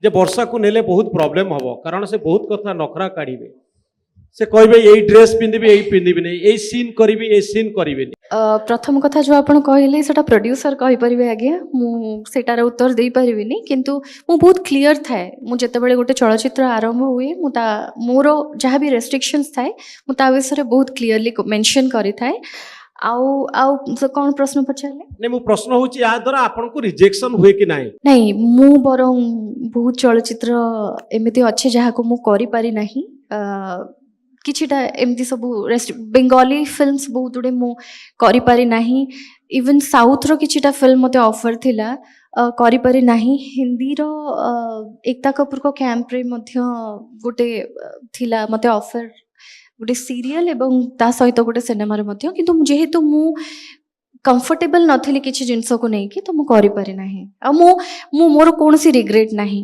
ଯେ ବର୍ଷାକୁ ନେଲେ ବହୁତ ପ୍ରୋବ୍ଲେମ ହବ, କାରଣ ସେ ବହୁତ କଥା ନଖରା କାଢିବେ। ସେ କହିବେ ଏଇ ଡ୍ରେସ୍ ପିନ୍ଧିବି, ଏଇ ପିନ୍ଧିବିନି, ଏଇ ସିନ୍ କରିବି, ଏଇ ସିନ୍ କରିବିନି। ପ୍ରଥମ କଥା ଯେଉଁ ଆପଣ କହିଲେ, ସେଟା ପ୍ରଡ୍ୟୁସର କହିପାରିବେ ଆଜ୍ଞା, ମୁଁ ସେଇଟାର ଉତ୍ତର ଦେଇପାରିବିନି। କିନ୍ତୁ ମୁଁ ବହୁତ କ୍ଲିଅର ଥାଏ। ମୁଁ ଯେତେବେଳେ ଗୋଟେ ଚଳଚ୍ଚିତ୍ର ଆରମ୍ଭ ହୁଏ, ମୁଁ ତା ମୋର ଯାହା ବି ରେଷ୍ଟ୍ରିକ୍ସନ୍ସ ଥାଏ, ମୁଁ ତା ବିଷୟରେ ବହୁତ କ୍ଲିଅରଲି ମେନସନ୍ କରିଥାଏ। ଆଉ ସେ କ'ଣ ପ୍ରଶ୍ନ ପଚାରିଲେ? ନାଇଁ, ମୁଁ ପ୍ରଶ୍ନ ହଉଛି, ଏହା ଦ୍ୱାରା ଆପଣଙ୍କୁ ରିଜେକ୍ସନ ହୁଏ କି ନାହିଁ? ନାଇଁ, ମୁଁ ବରଂ ବହୁତ ଚଳଚ୍ଚିତ୍ର ଏମିତି ଅଛି ଯାହାକୁ ମୁଁ କରିପାରି ନାହିଁ। କିଛିଟା ଏମିତି ସବୁ ବେଙ୍ଗଲୀ ଫିଲ୍ମସ୍ ବହୁତ ଗୁଡ଼ିଏ ମୁଁ କରିପାରି ନାହିଁ। ଇଭେନ୍ ସାଉଥର କିଛିଟା ଫିଲ୍ମ ମୋତେ ଅଫର୍ ଥିଲା, କରିପାରି ନାହିଁ। ହିନ୍ଦୀର ଏକତା କପୁରଙ୍କ କ୍ୟାମ୍ପରେ ମଧ୍ୟ ଗୋଟେ ଥିଲା ମୋତେ ଅଫର୍, ଗୋଟେ ସିରିଏଲ୍ ଏବଂ ତା ସହିତ ଗୋଟେ ସିନେମାରେ ମଧ୍ୟ। କିନ୍ତୁ ଯେହେତୁ ମୁଁ କମ୍ଫର୍ଟେବଲ୍ ନଥିଲି କିଛି ଜିନିଷକୁ ନେଇକି, ତ ମୁଁ କରିପାରି ନାହିଁ। ଆଉ ମୁଁ ମୋର କୌଣସି ରିଗ୍ରେଟ୍ ନାହିଁ।